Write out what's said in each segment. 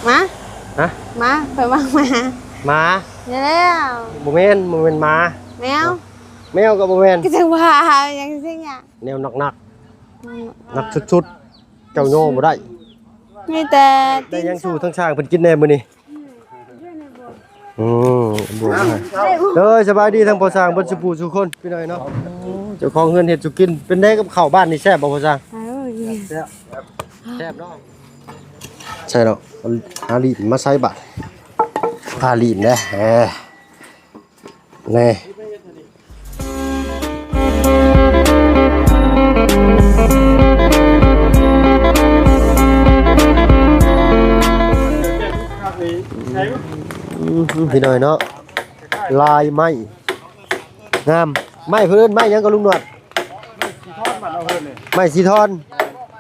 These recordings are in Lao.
ໝາ ຮະ ໝາ ຂ້ອຍວ່າໝາ ໝາ ແລ້ວ ບໍ່ແມ່ນ ບໍ່ແມ່ນໝາ ແມວ ແມວກໍບໍ່ແມ່ນ ກໍຈັ່ງວ່າຫຍັງຊີ້ນະ ແນວໜັກໆ ອືມ ໜັກສຸດໆ ເຈົ້າຍໍບໍ່ໄດ້ ມີແຕ່ ໄດ້ຫຍັງສູ່ທາງຊ່າງເພິ່ນກິນແດ່ມື້ນີ້? ອືມ ເດີ ສະບາຍດີທັງພໍ່ຊ່າງເບິດສູ່ຜູ້ສູ່ຄົນ ພີ່ນ້ອງເນາະ ເຈົ້າຂອງເຮືອນເຮັດສູ່ກິນ ເປັນໃດກັບເຂົ້າບ້ານນີ້ແຊບບໍ່ພໍ່ຊ່າງ? ເອີ ແຊບ ແຊບເນາະ ໃຊ່ດອກ ເອົາລີ້ນມາໃສ່ບາດ ພາລີ້ນເດ້ ເອີ ນີ້ ອືມ ພີ່ນ້ອງເນາະ ລາຍໄມ້ງາມ ໄມ້ເພິ່ນເອີ້ນໄມ້ຫຍັງກໍລຸງໜວດ? ໄມ້ສີທອນ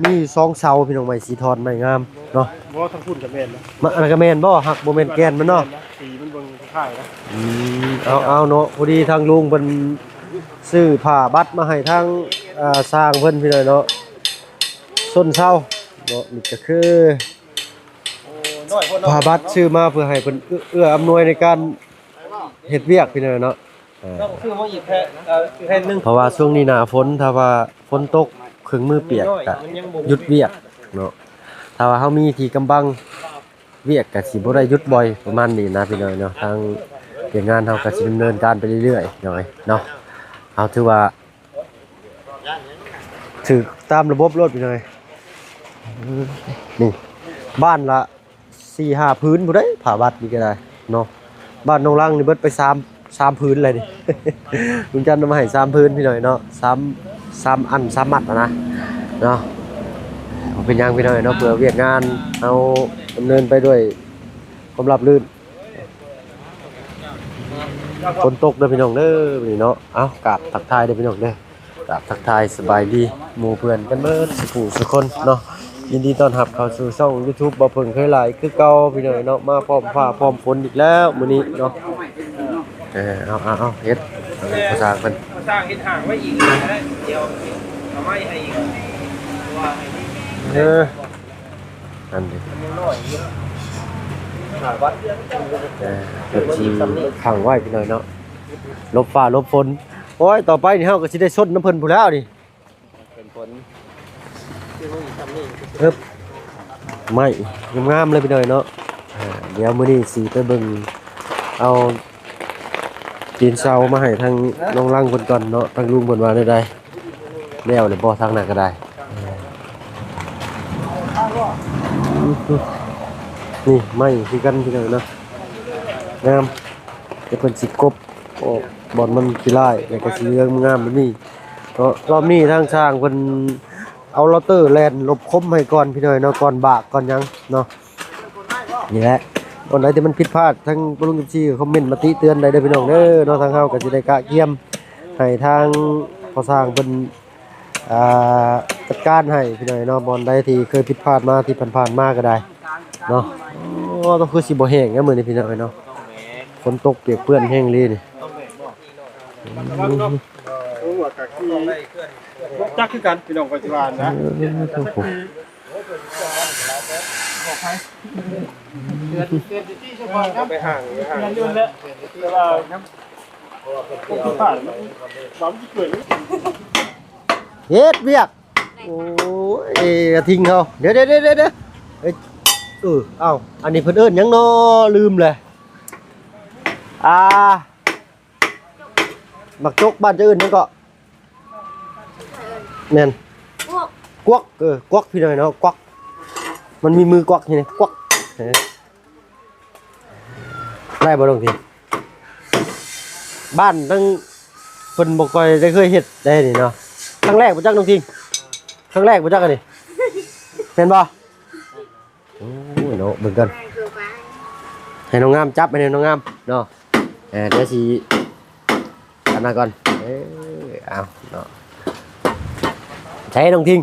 ມີສອງເສົາພີ່ນ້ອງ ໄມ້ສີທອນ ໄມ້ງາມເນາະ ບໍ່ ທາງພຸ້ນກໍແມ່ນນະ ມາ ອັນນັ້ນກໍແມ່ນບໍ່? ຫາກບໍ່ແມ່ນແກ່ນມັນເນາະ ສີມັນເບິ່ງຄ້າຍໆນະ ອືມ ເອົາ ເອົາເນາະ ພໍດີທາງລຸງເພິ່ນຊື້ຜ້າບັດມາໃຫ້ທາງ ເອີ ຊ່າງເພິ່ນ ພີ່ນ້ອງເນາະ ຊົນເຊົາເນາະ ນີ້ກໍຄື ໂອ້ ນ້ອຍໂພດເນາະ ຜ້າບັດຊື້ມາເພື່ອໃຫ້ເພິ່ນເອື້ອ ເອື້ອອຳນວຍໃນການເຮັດວຽກ ພີ່ນ້ອງເນາະ ເອີ ຕ້ອງຊື້ມາອີກແຜ່ນ ເອີ ແຜ່ນໜຶ່ງ ເພາະວ່າຊ່ວງນີ້ໜ້າຝົນ ຖ້າວ່າຝົນຕົກເຄື່ອງມືປຽກກະຢຸດວຽກເນາະ ຖ້າວ່າເຮົາມີທີ່ກຳບັງ ວຽກກະຊິບໍ່ໄດ້ຢຸດບ່ອຍ ປະມານນີ້ນະພີ່ນ້ອງເນາະ ທາງວຽກງານເຮົາກະຊິດຳເນີນການໄປເລື້ອຍໆ ພີ່ນ້ອງເນາະ ເຮົາຖືວ່າ ຖືກຕາມລະບົບໂລດພີ່ນ້ອງ ນີ້ ບ້ານລະສີ່ຫ້າຜືນພຸ້ນໃດ໋ ຜ້າບັດນີ້ກໍໄດ້ເນາະ ບ້ານໜອງລັງນີ້ເບິດໄປສາມ ສາມຜືນແລ້ວນີ້ ລຸງຈັນເອົາມາໃຫ້ສາມຜືນພີ່ນ້ອງເນາະ ສາມ ສາມອັນ ສາມມັດຫັ້ນນະເນາະ ບໍ່ເປັນຫຍັງພີ່ນ້ອງເນາະ ເພື່ອວຽກງານເຮົາດຳເນີນໄປດ້ວຍຄວາມລາບລື່ນ ຝົນຕົກເດີພີ່ນ້ອງເດີ ມື້ນີ້ເນາະ ເອົ້າ ກາບທັກທາຍເດີພີ່ນ້ອງເດີ ກາບທັກທາຍສະບາຍດີໝູ່ເພື່ອນກັນເບິດສູ່ຜູ້ສູ່ຄົນເນາະ ຍິນດີຕ້ອນຮັບເຂົ້າສູ່ຊ່ອງຢູທູບ ບໍ່ເພິ່ງເຄີຍຫຼາຍຄືເກົ່າພີ່ນ້ອງເນາະ ມາພ້ອມຟ້າພ້ອມຝົນອີກແລ້ວມື້ນີ້ເນາະ ເອີ ເອົາ ເອົາ ເອົາ ເຮັດ ພາສາເພິ່ນ ພາສາເຮັດຫາງໄວ້ອີກກໍໄດ້ ດຽວເອົາໄມ້ໃຫ້ອີກ ເອີ ອັນນີ້ ເອີ ເພິ່ນຊິຂັງໄວ້ພີ່ນ້ອງເນາະ ຫຼົບຟ້າຫຼົບຝົນ ໂອ້ຍ ຕໍ່ໄປນີ້ເຮົາກໍຊິໄດ້ຊົນນຳເພິ່ນພຸ້ນແລ້ວນີ້ ເປັນຝົນ ອຶບ ໄມ້ງາມໆເລີຍພີ່ນ້ອງເນາະ ອ່າ ດຽວມື້ນີ້ຊິໄປເບິ່ງເອົາ ຕີນເສົາມາໃຫ້ທາງນ້ອງລັງເພິ່ນກ່ອນເນາະ ທາງລຸງເພິ່ນວ່າແນວໃດ ແລ້ວແລ້ວບໍ່ ທາງນັ້ນກໍໄດ້ ນີ້ໄມ້ຄືກັນພີ່ນ້ອງເນາະ ງາມ ແຕ່ເພິ່ນຊິກົບອອກ ບ່ອນມັນຂີ້ລ້າຍ ແລ້ວກໍຊິເຫຼືອງງາມແບບນີ້ເນາະ ລອບນີ້ທາງຊ່າງເພິ່ນເອົາໂຣເຕີແລ່ນຫຼົບຄົມໃຫ້ກ່ອນພີ່ນ້ອງເນາະ ກ່ອນບາກກ່ອນຫຍັງເນາະ. ນີ້ແຫຼະ ບ່ອນໃດທີ່ມັນຜິດພາດ ທາງຜູ້ລົງ ເອັຟ ຊີ ຄອມເມັນມາຕິເຕືອນໄດ້ເດີພີ່ນ້ອງເດີເນາະ ທາງເຮົາກໍຊິໄດ້ກະກຽມໃຫ້ທາງພໍ່ຊ່າງເພິ່ນ ອ່າ ຈັດການໃຫ້ພີ່ນ້ອງເນາະ ບ່ອນໃດທີ່ເຄີຍຜິດພາດມາທີ່ຜ່ານໆມາກໍໄດ້ເນາະ. ໂອ້ ຕ້ອງຄືຊິບໍ່ແຫ້ງນະມື້ນີ້ພີ່ນ້ອງເອີຍເນາະ ຝົນຕົກປຽກເປື້ອນແຮງອີ່ຫຼີນີ້. ອືມ ຈັກຄືກັນພີ່ນ້ອງ ກໍຊິວ່ານະ ເອີ ໂອ້ໂຫ ໄປຫ່າງ ໄປຫ່າງ ເຮັດວຽກ ໂອ້ຍ ກະທິງເຮົາ ດຽວໆໆໆ ເອີຍ ເອີ ເອົ້າ ອັນນີ້ເພິ່ນເອີ້ນຫຍັງນໍ ລືມແຫຼະ ອ່າ ໝາກຈົກ ບ້ານເຈົ້າເອີ້ນຫຍັງເກາະ? ແມ່ນ ກວັກ ກວັກ ເອີ ກວັກ ພີ່ນ້ອງເນາະ ກວັກ ມັນມີມືກວັກຢູ່ນີ້ ກວັກ ເອີ ໄດ້ບໍ່ນ້ອງທິງ? ບ້ານທັງເພິ່ນບໍ່ຄ່ອຍໄດ້ເຄີຍເຮັດໄດ໋ນີ້ເນາະ ຄັ້ງແລກບໍ່ຈັກນ້ອງທິງ? ຄັ້ງແລກບໍ່ຈັກອັນນີ້ ແມ່ນບໍ່? ໂອ້ຍເນາະ ເບິ່ງກ່ອນ ໃຫ້ນ້ອງງາມຈັບ ໃຫ້ນ້ອງງາມເນາະ ເອີ ດຽວຊິອັນນັ້ນກ່ອນ ເອີ ເອົາເນາະ ໃສ່ນ້ອງທິງ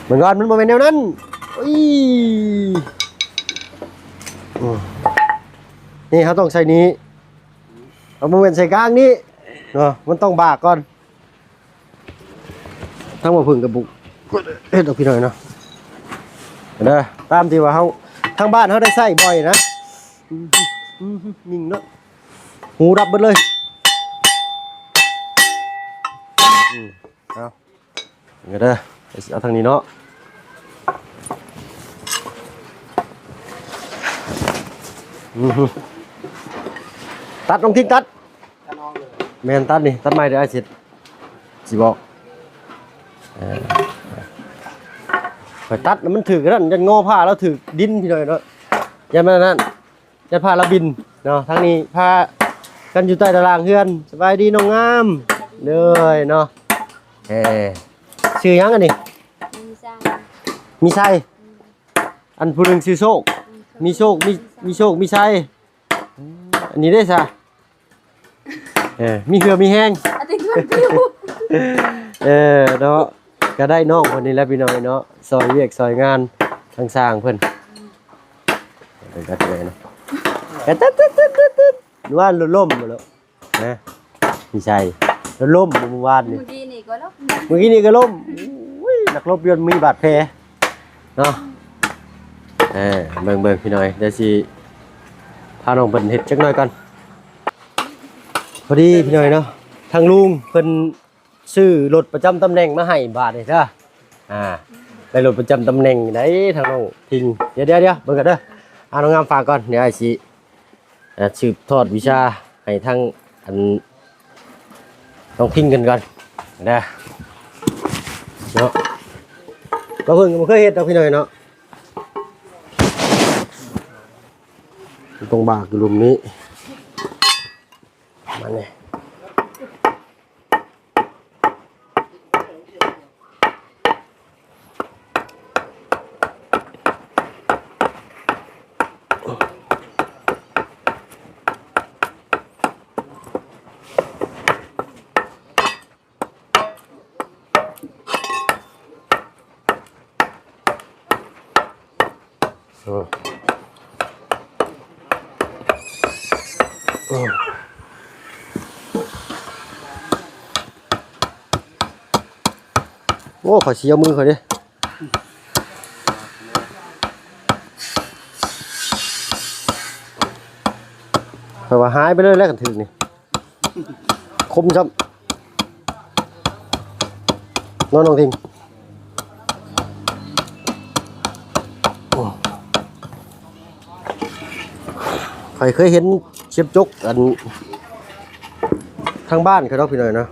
ເບິ່ງກ່ອນ ມັນບໍ່ແມ່ນແນວນັ້ນ ໂອ້ຍ ອືມ ນີ້ເຮົາຕ້ອງໃສ່ນີ້ ເຮົາບໍ່ແມ່ນໃສ່ກາງນີ້ເນາະ ມັນຕ້ອງບາກກ່ອນ. ທາງບໍ່ເພິ່ງກັບບຸກເຮັດດອກພີ່ນ້ອງເນາະ ເດີ ຕາມທີ່ວ່າເຮົາ ທາງບ້ານເຮົາໄດ້ໃຊ້ບ່ອຍນະ. ຍິງເນາະ ຫູດັບເບິດເລີຍ. ອືມ ເອົາ ນີ້ເດີ ເອົາທາງນີ້ເນາະ. ອືມ ຕັດ ນ້ອງທິງຕັດ. ແມ່ນ ຕັດນີ້ ຕັດໃໝ່ເດີ ອ້າຍຊິ ຊິບອກ. ເອີ ຂ້ອຍຕັດແລ້ວມັນຖືກນັ້ນ ຢ້ານງໍຜ້າແລ້ວຖືກດິນ ພີ່ນ້ອງເນາະ ຢ້ານມັນນັ້ນ ຢ້ານຜ້າລາວບິນເນາະ. ທາງນີ້ພາກັນຢູ່ໃຕ້ຕາລ່າງເຮືອນ. ສະບາຍດີນ້ອງງາມ ເດີເນາະ. ເອີ ຊື່ຫຍັງອັນນີ້? ມີໄຊ ມີໄຊ. ອືມ ອັນຜູ້ໜຶ່ງຊື່ໂຊກ ອືມ ມີໂຊກ ມີ ມີໂຊກ ມີໄຊ. ອືມ ອັນນີ້ເດ້ຊະ ເອີ ມີເຫື່ອມີແຮງ ອັນນີ້ມັນປິວ. ເອີ ເນາະ ກະໄດ້ນ້ອງເພິ່ນນີ້ແຫຼະ ພີ່ນ້ອງເນາະ ຊ່ອຍວຽກຊ່ອຍງານທາງຊ່າງເພິ່ນ. ອືມ ເປັນກະເທຍເນາະ ກະຕຶດໆໆໆ ວ່າລົມບໍ່ລູກ ນະ ມີໄຊ ລົມມື້ວານນີ້ ມື້ກີ້ນີ້ກໍລົມ ມື້ກີ້ນີ້ກໍລົມ. ໂອ້ຍ ນັກລົບຢ່ອນມີບາດແຜເນາະ. ເອີ ເບິ່ງໆ ພີ່ນ້ອງ ດຽວຊິພານ້ອງເພິ່ນເຮັດຈັກໜ້ອຍກ່ອນ. ພໍດີພີ່ນ້ອງເນາະ ທາງລຸງເພິ່ນຊື້ລົດປະຈຳຕຳແໜ່ງມາໃຫ້ບາດນີ້ເດີ. ອ່າ ໄດ້ລົດປະຈຳຕຳແໜ່ງໄດ໋ ທາງນ້ອງທິງ. ດຽວໆໆ ເບິ່ງກັນເດີ ອ່າ ນ້ອງງາມຝາກກ່ອນ ດຽວອ້າຍຊິ ອ່າ ສືບທອດວິຊາໃຫ້ທາງ ອັນ ນ້ອງທິງເພິ່ນກ່ອນນະເນາະ. ບໍ່ເພິ່ງ ບໍ່ເຄີຍເຮັດດອກ ພີ່ນ້ອງເນາະ. ຕ້ອງບາກຢູ່ລຸ່ມນີ້ ມານີ້. ໂອ້ ຂ້ອຍຊິເອົາມືຂ້ອຍເດ້ ຂ້ອຍວ່າຫາຍໄປເລີຍແຫຼະ ຄັນຖືກນີ້. ຄົມຊ້ຳເນາະ ນ້ອງທິງ. ຂ້ອຍເຄີຍເຫັນສຽບຈົກ ອັນ ທາງບ້ານເຂົາດອກ ພີ່ນ້ອງເນາະ.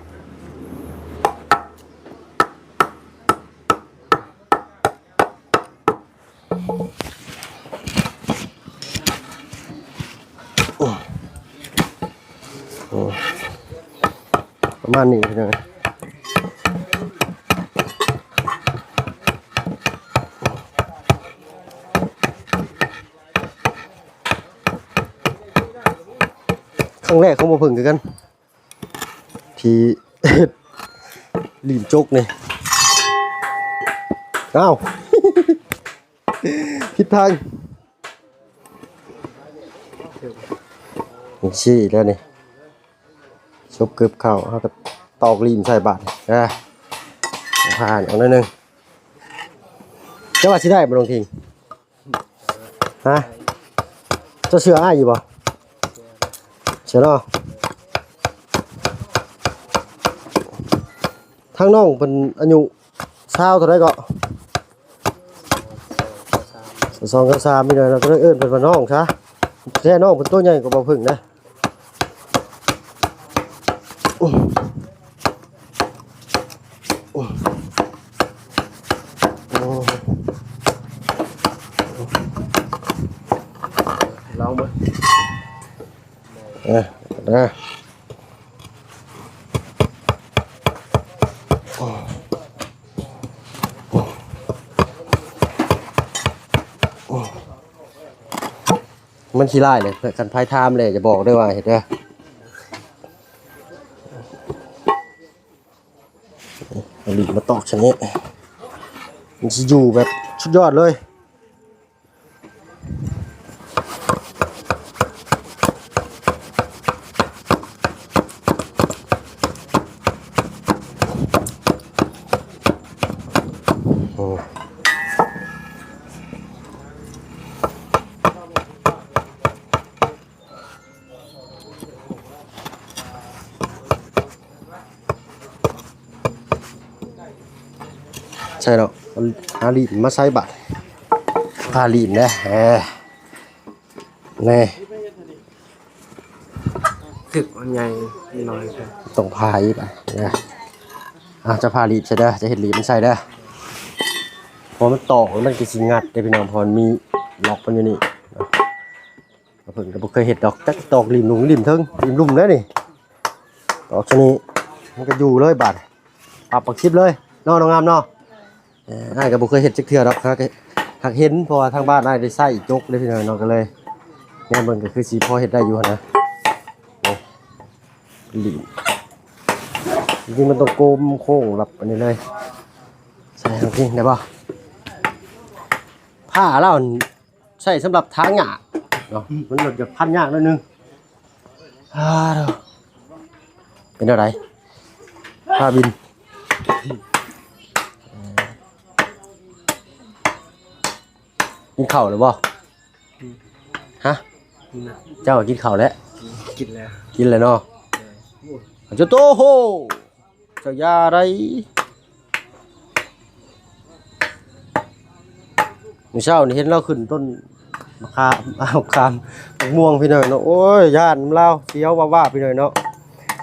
ປະມານນີ້ພີ່ນ້ອງ ຄັ້ງແລກຂອງບໍ່ເພິ່ງຄືກັນ. ທີ່ເຮັດຫຼີ້ນຈົກນີ້ ອ້າວ ຜິດທາງ. ຊີ້ແລ້ວນີ້ ສົບເກີບເຂົ້າ ເຮົາກໍຕອກຫຼີ້ນໃສ່ບາດນີ້ ອ່າ ຜ່ານເອົາໜ້ອຍໜຶ່ງ. ເຈົ້າວ່າຊິໄດ້ບໍ່ ນ້ອງທິງ? ຮະ ເຈົ້າເຊື່ອອ້າຍຢູ່ບໍ່? ເຊື່ອເນາະ. ທາງນ້ອງເພິ່ນອາຍຸຊາວເທົ່າໃດເກາະ? ຊາວສອງ ຊາວສາມ ນີ້ແຫຼະ ເຮົາກໍເອີ້ນເພິ່ນວ່ານ້ອງຊະ. ແທ້ນ້ອງເພິ່ນໂຕໃຫຍ່ກວ່າບໍ່ເພິ່ງເດ້. ລອງເບິ່ງ ເອີ ນະ. ມັນຂີ້ລ້າຍເລີຍ ຄັນໃຜຖາມແລ້ວຢ່າບອກເດີວ່າເຮັດເດີ. ເອົາຫຼີ້ນມາຕອກຊະນີ້ ມັນຊິຢູ່ແບບສຸດຍອດເລີຍ. ໂອ້ ໃສ່ເນາະ ຫາຫຼີ້ມມາໃສ່ບາດ ຜ້າຫຼີ້ມເດ້ ເອີ ນີ້ ຖືກອັນໃຫຍ່ໜ້ອຍ ຕ້ອງຜ່າອີກ ອ່າ ອ່າ ຈະຜ່າຫຼີ້ມໃສ່ເດີ ຈະເຮັດຫຼີ້ມມັນໃສ່ເດີ ເພາະມັນຕອກ ມັນກໍຊິງັດເດ້ພີ່ນ້ອງ ເພາະມັນມີລັອກມັນຢູ່ນີ້ ເພິ່ນກໍບໍ່ເຄີຍເຮັດດອກ ຈັກຕອກຫຼີ້ມລຸ່ມຫຼີ້ມເທິງ ຫຼີ້ມລຸ່ມແລ້ວນີ້ ຕອກຊະນີ້ ມັນກໍຢູ່ເລີຍບາດ ປັບປັກສິບເລີຍເນາະ ນ້ອງງາມເນາະ. ເອີ ອ້າຍກໍບໍ່ເຄີຍເຮັດຈັກເທື່ອດອກ ຫາກ ຫາກເຫັນ ເພາະວ່າທາງບ້ານອ້າຍໄດ້ໃຊ້ຈົກເດ້ພີ່ນ້ອງເນາະ ກໍເລີຍແນມເບິ່ງ ກໍຄືຊິພໍເຮັດໄດ້ຢູ່ຫັ້ນນະ. ໂອ້ ຫຼີ້ມ ຈິງໆ ມັນຕ້ອງໂກມໂຄ້ງແບບອັນນີ້ເລີຍ ໃສ່ທາງນີ້ໄດ້ບໍ່? ຜ້າລາວ ໃຊ້ສຳລັບຖາງຫຍ້າເນາະ ມັນກໍຈະພັນຍາກໜ້ອຍໜຶ່ງ. ອາ ເປັນແນວໃດ? ພາບິນ ກິນເຂົ້າແລ້ວບໍ່? ຮະ? ກິນແລ້ວ. ເຈົ້າກິນເຂົ້າແລ້ວ? ກິນແລ້ວ. ກິນແລ້ວເນາະ? ເຈົ້າໂຕໂຫ ເຈົ້າຢ່າໄດ໋. ມື້ເຊົ້ານີ້ເຫັນລາວຂຶ້ນຕົ້ນມະຂາມ ມະຂາມ ມະມ່ວງພີ່ນ້ອງເນາະ. ໂອ້ຍ ຢ້ານນຳລາວ ສຽວວາບໆ ພີ່ນ້ອງເນາະ.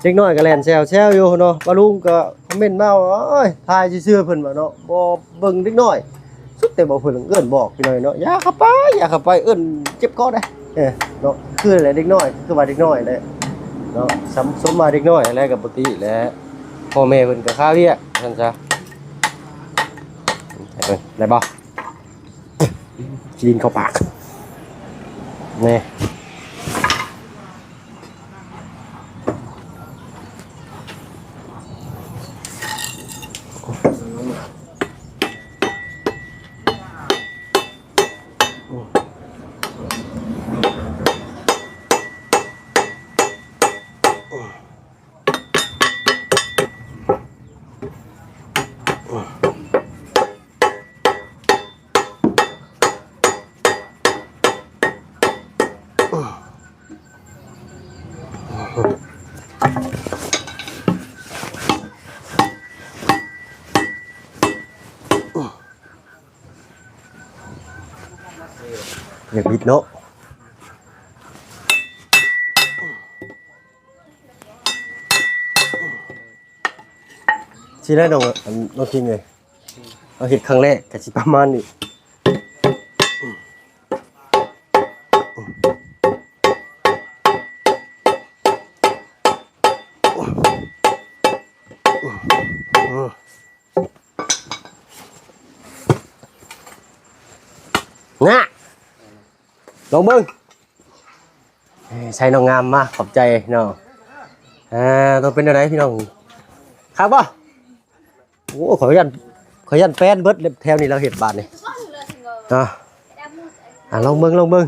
ເດັກນ້ອຍກໍແລ່ນແຊວໆ ຢູ່ເນາະ. ປ້າລຸງກໍຄອມເມັນມາວ່າ ໂອ້ຍ ຖ່າຍຊື່ໆ ເພິ່ນວ່າເນາະ ບໍ່ເບິ່ງເດັກນ້ອຍ ສຸດແຕ່ບໍ່ເພິ່ນເອີ້ນບອກພີ່ນ້ອງເນາະ. ຢ່າເຂົ້າໄປ ຢ່າເຂົ້າໄປ ເອີ້ນເຈັບຄໍໄດ໋ ເອີ ເນາະ. ຄືແຫຼະ ເດັກນ້ອຍ ຄືວ່າເດັກນ້ອຍແຫຼະເນາະ. ສຳ ສົມວ່າເດັກນ້ອຍແຫຼະ ກໍປົກກະຕິແຫຼະ. ພໍ່ແມ່ເພິ່ນກໍຄາວຽກ ວ່າຊັ້ນຊະ. ໃຫ້ເບິ່ງໄດ້ບໍ່? ກິນເຂົ້າປາກແນ່. ຢາກບິດເນາະ. ຊິໄດ້ນ້ອງ ອັນ ນ້ອງຄິງເອີຍ ເຮົາເຮັດຄັ້ງແລກກໍຊິປະມານນີ້. ນະ ລອງເບິ່ງ. ເອີ ໃສ່ນ້ອງງາມມາ ຂອບໃຈເນາະ. ອ່າ ຕ້ອງເປັນແນວໃດພີ່ນ້ອງ ຄັກບໍ່? ໂອ້ ຂ້ອຍຢ້ານ ຂ້ອຍຢ້ານແປນເບິດແຖວນີ້ ລາວເຮັດບາດນີ້ເນາະ. ອ່າ ລອງເບິ່ງ ລອງເບິ່ງ.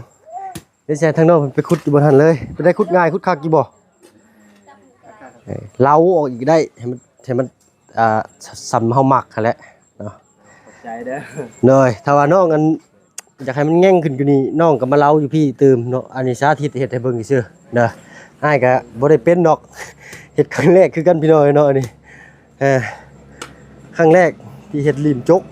ໄດ້ໃສ່ທາງນອກ ໄປຂຸດຢູ່ບ່ອນຫັ້ນເລີຍ. ເປັນໄດ ຂຸດງ່າຍ ຂຸດຄັກຢູ່ບໍ່? ເອີ ເລົາອອກອີກໄດ້ ໃຫ້ມັນ ໃຫ້ມັນ ອ່າ ສ່ຳເຮົາມັກຫັ້ນແຫຼະເນາະ. ຂອບໃຈເດີ. ໂດຍ ຖ້າວ່ານ້ອງອັນ ຢາກໃຫ້ມັນແງ່ງຂຶ້ນກວ່ານີ້ ນ້ອງກໍມາເລົາຢູ່ພີ້ຕື່ມເນາະ. ອັນນີ້ສາທິດເຮັດໃຫ້ເບິ່ງຊື່ໆ ເດີ. ອ້າຍກໍບໍ່ໄດ້ເປັນດອກ ເຮັດຄັ້ງແລກຄືກັນພີ່ນ້ອງເນາະ ອັນນີ້. ເອີ ຄັ້ງແລກທີ່ເຮັດຫຼີ້ມຈົກ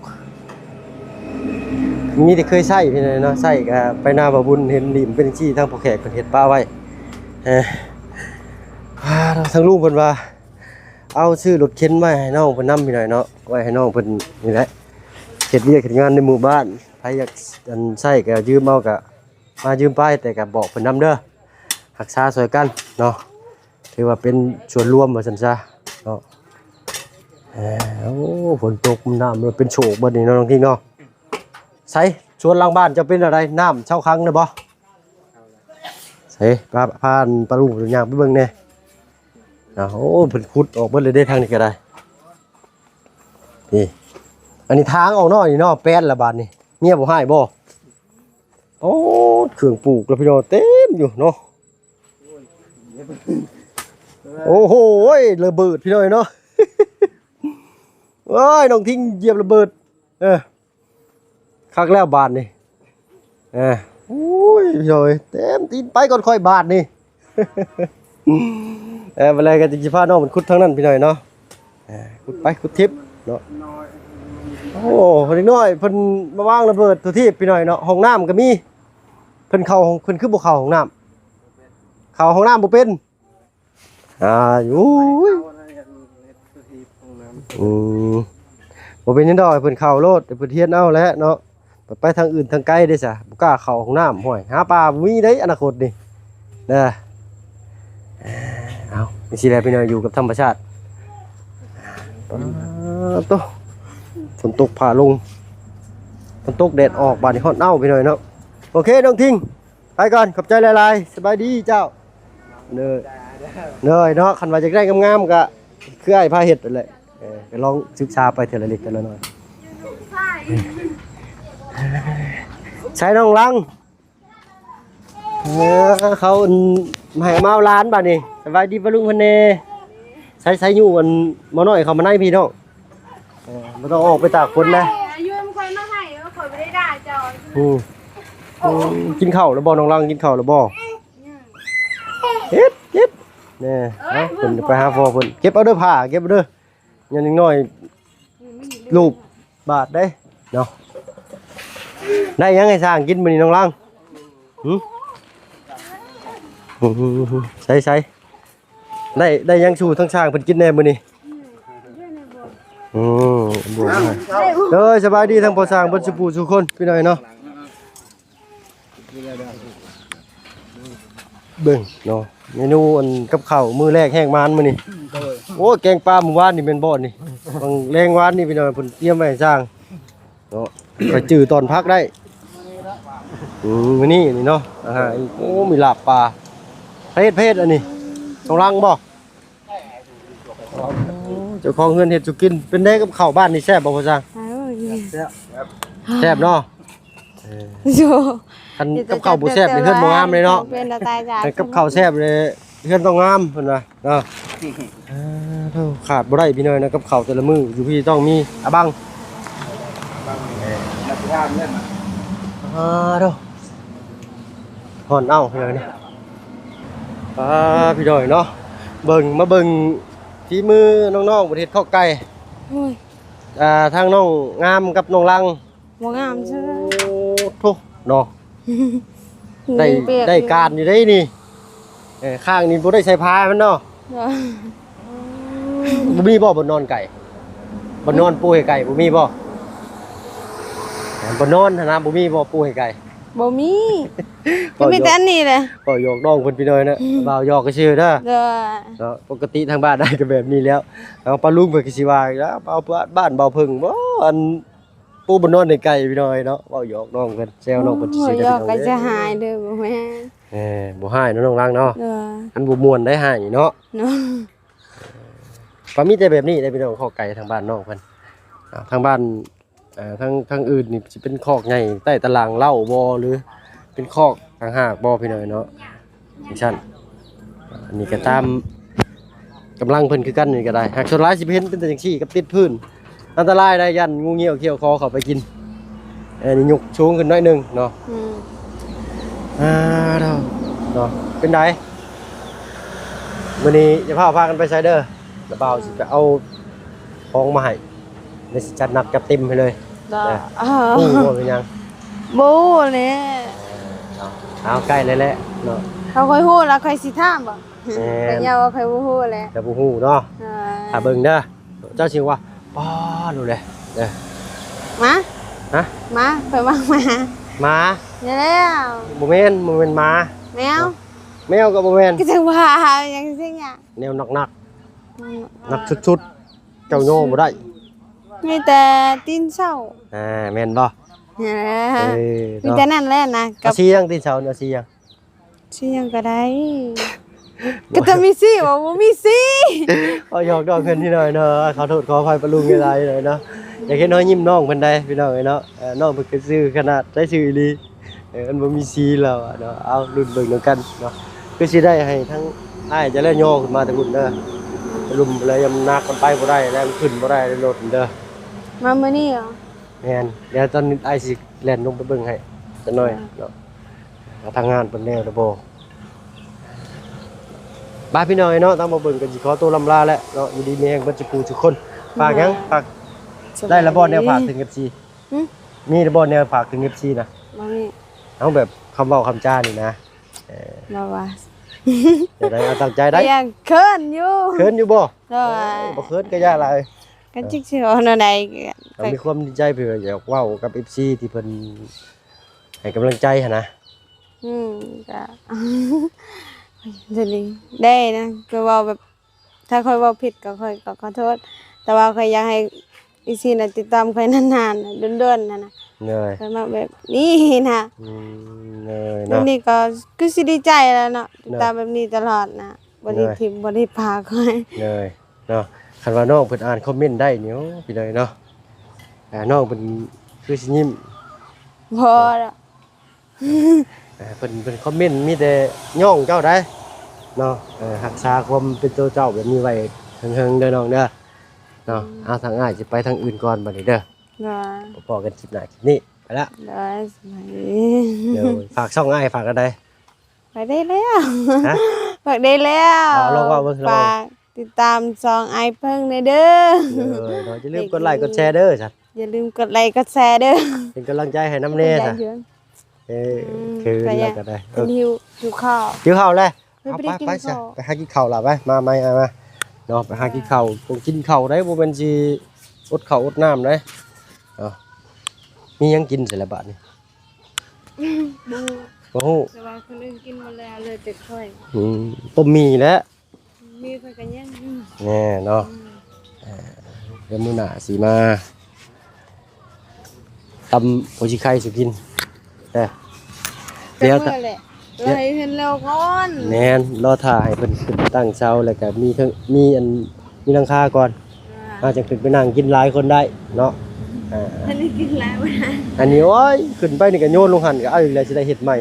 ມີແຕ່ເຄີຍໃຊ້ພີ່ນ້ອງເນາະ. ໃຊ້ກໍໄປນາບ່າວບຸນ ເຫັນຫຼີ້ມເປັນຈັ່ງຊີ້ ທາງພໍ່ແຂກເພິ່ນເຮັດປະໄວ້. ເອີ ທາງລຸງເພິ່ນວ່າ ເອົາຊື້ລົດເຂັນໄວ້ໃຫ້ນ້ອງເພິ່ນນຳພີ່ນ້ອງເນາະ ໄວ້ໃຫ້ນ້ອງເພິ່ນນີ້ແຫຼະ ເຮັດວຽກເຮັດງານໃນໝູ່ບ້ານ. ໃຜຢາກ ອັນ ໃຊ້ກໍຢືມເອົາ ກໍມາຢືມໄປ ແຕ່ກໍບອກເພິ່ນນຳເດີ ຮັກສາຊ່ອຍກັນເນາະ. ຖືວ່າເປັນສ່ວນລວມວ່າຊັ້ນຊະເນາະ. ເອີ ໂອ້ ຝົນຕົກ ນ້ຳມັນເປັນໂຊກເບິດນີ້ເນາະ ນ້ອງຄິງເນາະ. ໃສ ສວນຫຼັງບ້ານເຈົ້າເປັນແນວໃດ? ນ້ຳເຊົາຂັງແລ້ວບໍ່? ໃສ ພາ ພາ ພາລຸງຍ່າງໄປເບິ່ງແດ່. ໂອ້ ເພິ່ນຂຸດອອກເບິດເລີຍເດ້ ທາງນີ້ກໍໄດ້. ນີ້ ອັນນີ້ທາງອອກເນາະ ນີ້ເນາະ. ແປນລະບາດນີ້ ເມຍບໍ່ຮ້າຍບໍ່? ໂອ້ ເຄື່ອງປູກລະພີ່ນ້ອງ ເຕັມຢູ່ເນາະ. ໂອ້ໂຫ ລະເບີດພີ່ນ້ອງເນາະ. ໂອ້ຍ ນ້ອງທິງຢຽບລະເບີດ. ເອີ ຄັກແລ້ວບາດນີ້. ເອີ ໂອ້ຍ ພີ່ນ້ອງເອີຍ ເຕັມຕີນ ໄປກ່ອນຂ້ອຍບາດນີ້. ເອີ ບັດແລກກໍຊິພານ້ອງເພິ່ນຂຸດທາງນັ້ນພີ່ນ້ອງເນາະ. ເອີ ຂຸດໄປ ຂຸດທິບເນາະ. ໂອ້ ເດັກນ້ອຍເພິ່ນມາວາງລະເບີດທົ່ວທີບ ພີ່ນ້ອງເນາະ. ຫ້ອງນ້ຳກໍມີ ເພິ່ນເຂົ້າ ເພິ່ນຄືບໍ່ເຂົ້າຫ້ອງນ້ຳ ເຂົ້າຫ້ອງນ້ຳບໍ່ເປັນ. ອ່າ ໂອ້ຍ ອືມ ບໍ່ເປັນຫຍັງດອກ ໃຫ້ເພິ່ນເຂົ້າໂລດ ໃຫ້ເພິ່ນຮຽນເອົາແຫຼະເນາະ. ໄປທາງອື່ນທາງໄກເດ້ຊະ ບໍ່ກ້າເຂົ້າຫ້ອງນ້ຳ. ຫ້ວຍ ຫາປາບໍ່ມີເດ້ອະນາຄົດນີ້ນະ. ເອົາ ຈັ່ງຊີ້ແຫຼະພີ່ນ້ອງ ຢູ່ກັບທຳມະຊາດ. ປາດໂທ້ ຝົນຕົກຟ້າລົງ ຝົນຕົກແດດອອກ ບາດນີ້ຮ້ອນເອົ້າ ພີ່ນ້ອງເນາະ. ໂອເຄ ນ້ອງທິງ ໄປກ່ອນ ຂອບໃຈຫຼາຍໆ ສະບາຍດີເຈົ້າ. ເດີ ເດີເນາະ ຄັນວ່າຢາກໄດ້ງາມໆ ກະຄືອ້າຍພາເຮັດຫັ້ນແຫຼະ. ເອີ ກະລອງສຶກສາໄປເທື່ອລະເລັກເທື່ອລະນ້ອຍ. ໃສນ້ອງລັງ? ເອີ ເຂົາ ອັນ ໃຫ້ມາເອົາຫຼານບາດນີ້. ສະບາຍດີປ້າລຸງເພິ່ນແດ່. ໃສ ໃສຢູ່ ອັນ ໝໍນ້ອຍເຂົ້າມາໃນພີ້ເນາະ. ເອີ ບໍ່ຕ້ອງອອກໄປຕາກຝົນນະ. ອາຍຸມັນຄ່ອຍມາໃຫ້ ຂ້ອຍບໍ່ໄດ້ດ່າເຈົ້າ. ອືມ ອືມ ກິນເຂົ້າແລ້ວບໍ່ ນ້ອງລັງ? ກິນເຂົ້າແລ້ວບໍ່? ເຮັດ ເຮັດ ແນ່. ເອົາ ເພິ່ນໄປຫາພໍ່ເພິ່ນ. ເກັບເອົາເດີ ຜ້າເກັບເອົາເດີ ຢ່າງນ້ອຍ ລູບບາດເດ້ເນາະ. ໄດ້ຫຍັງໃຫ້ຊ່າງກິນມື້ນີ້ນ້ອງລັງ? ຫື ໃສໆ ໄດ້ ໄດ້ຫຍັງສູ່ທາງຊ່າງເພິ່ນກິນແດ່ມື້ນີ້? ອືມ ເດີ ສະບາຍດີທາງພໍ່ຊ່າງເບິດສູ່ຜູ້ສູ່ຄົນ ພີ່ນ້ອງເນາະ. ເບິ່ງເນາະ ເມນູອັນກັບເຂົ້າມື້ແລກແຮງມານມື້ນີ້. ໂອ້ ແກງປາມື້ວານນີ້ແມ່ນບໍ່ນີ້? ບາງແລງວານນີ້ພີ່ນ້ອງ ເພິ່ນຕຽມໄວ້ໃຫ້ຊ່າງເນາະ. ຂ້ອຍຈື່ຕອນພັກໄດ້. ອືມ ມື້ນີ້ນີ້ເນາະ ອາຫານ ໂອ້ ມີລາບປາ. ໃຜເຮັດ ໃຜເຮັດອັນນີ້? ນ້ອງລັງບໍ່? ເຈົ້າຂອງເຮືອນເຮັດສູ່ກິນ. ເປັນໃດກັບເຂົ້າບ້ານນີ້ ແຊບບໍ່ພໍ່ຊ່າງ? ແຊບ ແຊບເນາະ. ເອີ ຄັນກັບເຂົ້າບໍ່ແຊບນີ້ເຮືອນບໍ່ງາມເລີຍເນາະ. ເປັນຕາຕາຍຢາກ ຄັນກັບເຂົ້າແຊບນີ້ເຮືອນຕ້ອງງາມເພິ່ນວ່າເນາະ. ເອີ ໂທ້ ຂາດບໍ່ໄດ້ພີ່ນ້ອງນະ ກັບເຂົ້າແຕ່ລະມື້ຢູ່ພີ້ຕ້ອງມີອາບັງ. ເອີ ໂທ້ ຮ້ອນເອົ້າພີ່ນ້ອງນະ. ອ່າ ພີ່ນ້ອງເນາະ ເບິ່ງ ມາເບິ່ງຝີມືນ້ອງໆ ເຮັດເຂົ້າໄກ່. ໂອ້ຍ ອ່າ ທາງນ້ອງງາມກັບນ້ອງລັງ ບໍ່ງາມເຊີຍ. ໂອ້ ໂທ້ເນາະ ໄດ້ ໄດ້ການຢູ່ເດ້ນີ້. ເອີ ຂ້າງນີ້ບໍ່ໄດ້ໃສ່ຜ້າມັນເນາະ. ບໍ່ມີບໍ່ບ່ອນນອນໄກ່? ບ່ອນນອນປູໃຫ້ໄກ່ບໍ່ມີບໍ່? ບ່ອນນອນຫັ້ນນະ ບໍ່ມີບໍ່ປູໃຫ້ໄກ່? ບໍ່ມີ ກໍມີແຕ່ອັນນີ້ແຫຼະ. ເວົ້າຫຍອກນ້ອງເພິ່ນພີ່ນ້ອງນະ ອືມ ເວົ້າຫຍອກຊື່ໆເດີ. ເນາະ ປົກກະຕິທາງບ້ານໄດ້ກໍແບບນີ້ແລ້ວ. ເອົາ ປ້າລຸງເພິ່ນກໍຊິວ່າ ເອົາ ບ້ານເບົາເພິ່ງບໍ່ ອັນ ປູບ່ອນນອນໃຫ້ໄກ່ພີ່ນ້ອງເນາະ. ເວົ້າຫຍອກນ້ອງເພິ່ນ ແຊວນ້ອງເພິ່ນຊື່ໆ ເດີ ພີ່ນ້ອງເດີ. ເອີ ບໍ່ຮ້າຍເນາະນ້ອງລັງເນາະ. ເອີ ອັນບໍ່ມ່ວນໄດ້ຮ້າຍເນາະ ເນາະ. ກໍມີແຕ່ແບບນີ້ແຫຼະພີ່ນ້ອງ ຄອກໄກ່ທາງບ້ານນ້ອງເພິ່ນ. ອ່າ ທາງບ້ານ ເອີ ທາງ ທາງອື່ນນີ້ຊິເປັນຄອກໃຫຍ່ໃຕ້ຕາລາງເລົ້າບໍ່ ຫຼືເປັນຄອກຕ່າງຫາກບໍ່ ພີ່ນ້ອງເນາະ. ຈັ່ງຊັ້ນ ອັນນີ້ກໍຕາມກຳລັງເພິ່ນຄືກັນນີ້ກໍໄດ້. ຫາກສ່ວນຫຼາຍຊິເຫັນເປັນແຕ່ຈັ່ງຊີ້ ກັບຕິດພື້ນ ອັນຕະລາຍໄດ໋ ຢ້ານງູງຽວຂ້ຽວຄໍເຂົ້າໄປກິນ. ອັນນີ້ຍົກສູງຂຶ້ນໜ້ອຍໜຶ່ງເນາະ. ອືມ ອ່າ ເນາະ ເປັນໃດ? ມື້ນີ້ຢ່າພາພາກັນໄປໃສເດີ ລະບ່າວຊິໄປເອົາຂອງມາໃຫ້ ແລ້ວຊິຈັດໜັກຈັດເຕັມໃຫ້ເລີຍ. ເອີ ຮູ້ບໍ່ເປັນຫຍັງ? ບໍ່ຮູ້ແຫຼະ. ເອີ ເນາະ ເອົາ ໃກ້ແລ້ວແຫຼະເນາະ. ຖ້າຂ້ອຍຮູ້ລະຂ້ອຍຊິຖາມບໍ່? ແມ່ນ ຂ້ອຍຢ້ານວ່າຂ້ອຍບໍ່ຮູ້ແຫຼະ. ແຕ່ບໍ່ຮູ້ເນາະ. ເອີ ຖ້າເບິ່ງເດີ ເຈົ້າຊິວ່າ ປ້າ ຮູ້ແຫຼະເດີ. ໝາ? ຮະ? ໝາ? ຂ້ອຍວ່າໝາ. ໝາ? ແມ່ນແລ້ວ. ບໍ່ແມ່ນ ບໍ່ແມ່ນໝາ. ແມວ? ແມວກໍບໍ່ແມ່ນ. ກໍຈັ່ງວ່າຫຍັງຊີ້ຫຍັງ ແນວໜັກໆ ອືມ ໜັກສຸດໆ ເຈົ້າຍໍບໍ່ໄດ້. ມີແຕ່ຕີນເສົາ. ອ່າ ແມ່ນບໍ່? ເອີ ເອີ ມີແຕ່ນັ້ນແຫຼະນະ. ເອົາສີຫຍັງ ຕີນເສົາ ເອົາສີຫຍັງ? ສີຫຍັງກໍໄດ້. ກໍຕ້ອງມີສີ ວ່າບໍ່ມີສີ. ເອົາຫຍອກນ້ອງເພິ່ນນິດໜ້ອຍເນາະ. ຂໍໂທດຂໍອະໄພປ້າລຸງຫຼາຍໆເນາະ. ຢາກເຫັນຮອຍຍິ້ມນ້ອງເພິ່ນໄດ໋ ພີ່ນ້ອງເອີຍເນາະ. ເອີ ນ້ອງເພິ່ນກໍຊື່ຂະໜາດ ໃຊ້ຊື່ອີ່ຫຼີ. ເອີ ມັນບໍ່ມີສີແລ້ວເນາະ. ເອົາລຸ້ນເບິ່ງນຳກັນເນາະ. ຄືຊິໄດ້ໃຫ້ທັງອ້າຍຈະແລ່ຍໍຂຶ້ນມາແຕ່ພຸ້ນເດີ. ລຸ່ມແລ້ວຍາມໜັກມັນໄປບໍ່ໄດ້ແລ້ວ ມັນຂຶ້ນບໍ່ໄດ້ໃນລົດເດີ. ມາມື້ນີ້ເຫາະ? ແມ່ນ. ດຽວຕອນອ້າຍຊິແລ່ນລົງໄປເບິ່ງໃຫ້ຈັກໜ້ອຍເນາະ ວ່າທາງງານເພິ່ນແລ້ວຫຼືບໍ່. ບາຍ ພີ່ນ້ອງເອີຍເນາະ. ທາງບ່າວເບິ່ງກໍຊິຂໍຕົວລ່ຳລາແລ້ວເນາະ. ຢູ່ດີມີແຮງເບິດສູ່ຜູ້ສູ່ຄົນ. ຝາກຫຍັງ? ຝາກ ໄດ້ລະບໍ່ແນວຝາກເຖິງເອັຟຊີ? ຫຶ? ມີລະບໍ່ແນວຝາກເຖິງເອັຟຊີນະ? ບໍ່ມີ. ເອົາແບບຄຳເວົ້າຄຳຈານີ້ນະ. ເອີ ບໍ່ວ່າ ຈັ່ງໃດ ເອົາຕັ້ງໃຈໄດ້. ກໍຍັງເຂີນຢູ່. ເຂີນຢູ່ບໍ່? ໂດຍ. ບໍ່ເຂີນກໍຢ່າຫຼາຍ. ກໍຈັກຊິເວົ້າແນວໃດ ກໍມີຄວາມໃນໃຈເພື່ອຢາກເວົ້າກັບເອັຟຊີທີ່ເພິ່ນໃຫ້ກຳລັງໃຈຫັ້ນນະ. ອືມ ກໍ ຈະດີ ໄດ້ນະ ກໍເວົ້າແບບ ຖ້າຂ້ອຍເວົ້າຜິດກໍຂ້ອຍກໍຂໍໂທດ ແຕ່ວ່າຂ້ອຍຢາກໃຫ້ເອັຟຊີນະຕິດຕາມຂ້ອຍນານໆ ດົນໆ ຫັ້ນນະ. ໂດຍ. ຂ້ອຍມັກແບບນີ້ນະ. ອືມ ໂດຍເນາະ. ດຽວນີ້ກໍຄືຊິດີໃຈແລ້ວເນາະ ຕິດຕາມແບບນີ້ຕະຫຼອດນະ ບໍ່ໄດ້ຖິ້ມ ບໍ່ໄດ້ປະຂ້ອຍ. ໂດຍເນາະ. ຄັນວ່ານ້ອງເພິ່ນອ່ານຄອມເມັນໄດ້ນີ້ ໂອ້ ພີ່ນ້ອງເນາະ ອ່າ ນ້ອງເພິ່ນຄືຊິຍິ້ມ. ບໍ່ດອກ. ເອີ ເພິ່ນ ເພິ່ນຄອມເມັນມີແຕ່ຍ້ອງເຈົ້າໄດ໋ເນາະ. ເອີ ຮັກສາຄວາມເປັນໂຕເຈົ້າແບບນີ້ໄວ້ເຖິງໆ ເດີນ້ອງເດີເນາະ. ອືມ ເອົາ ທາງອ້າຍຊິໄປທາງອື່ນກ່ອນບັດນີ້ເດີ. ໂດຍ. ພໍ້ກັນຄລິບໜ້າຄລິບນີ້ ໄປລະ. ໂດຍ ສະບາຍດີ. ໂດຍ. ຝາກຊ່ອງອ້າຍ ຝາກອັນໃດ? ຝາກໄດ້ແລ້ວ. ຮະ? ຝາກໄດ້ແລ້ວ. ເອົາ ລອງເວົ້າເບິ່ງ ລອງເວົ້າ. ຝາກຕິດຕາມຊ່ອງອ້າຍເພິ່ງແດ່ເດີ. ໂດຍ ເນາະ. ຢ່າລືມກົດໄລກົດແຊເດີ ຊັ້ນ. ຢ່າລືມກົດໄລກົດແຊເດີ ເປັນກຳລັງໃຈໃຫ້ນຳແດ່ ຊັ້ນ. ເອີ ອືມ ຄືແລ້ວກໍໄດ້. ເອີ ຫິວ ຫິວເຂົ້າ ຫິວເຂົ້າແລ້ວ. ເອົາ ໄປ ໄປ ໄປ ໄປຫາກິນເຂົ້າລະ ໄປ ມາໃໝ່ ມາ ມາເນາະ. ໄປຫາກິນເຂົ້າ ອືມ ຕ້ອງກິນເຂົ້າໄດ໋ ບໍ່ແມ່ນຊິອົດເຂົ້າອົດນ້ຳເດ້ເນາະ. ມີຫຍັງກິນຊັ້ນລະບາດນີ້? ບໍ່ຮູ້ ບໍ່ຮູ້ ແຕ່ວ່າຄົນອື່ນກິນໝົດແລ້ວ ເຫຼືອແຕ່ຂ້ອຍ. ອືມ ຕົ້ມໝີ່ແຫຼະ. ມີເພິ່ນກໍຍັງ ແນ່ເນາະ. ອືມ ເອີ ດຽວມື້ໜ້າຊິມາຕຳຫົວຊິໄຄສູ່ກິນເດີ. ດຽວ ແຕ່ມື້ແຫຼະ ດຽວ ລອໃຫ້ເພິ່ນແລ້ວກ່ອນ. ແມ່ນ ລໍຖ້າໃຫ້ເພິ່ນຂຶ້ນຕັ້ງເສົາ ແລ້ວກໍມີເທິງ ມີອັນ ມີຫຼັງຄາກ່ອນ ອ່າ ເຮົາຈັ່ງຂຶ້ນໄປນັ່ງກິນຫຼາຍຄົນໄດ້ເນາະ. ອ່າ ອັນນີ້ກິນຫຼາຍບໍ່ໄດ້ ອັນນີ້ ໂອ້ຍ ຂຶ້ນໄປນີ້ກໍໂຍນລົງຫັ້ນ ກໍເອົາອີກແລ້ວ ຊິໄດ້ເຮັດໃໝ່.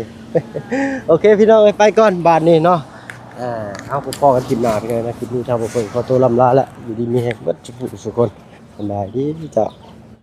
ໂອເຄ ພີ່ນ້ອງເອີຍ ໄປກ່ອນບາດນີ້ເນາະ. ອ່າ ເຮົາພໍ້ກັນຄລິບໜ້າ ພີ່ນ້ອງເນາະ. ຄລິບນີ້ທາງບ່າວເພິ່ງຂໍໂຕລ່ຳລາແລ້ວ ຢູ່ດີມີແຮງເບິດທຸກຜູ້ທຸກຄົນ. ສະບາຍດີເຈົ້າ.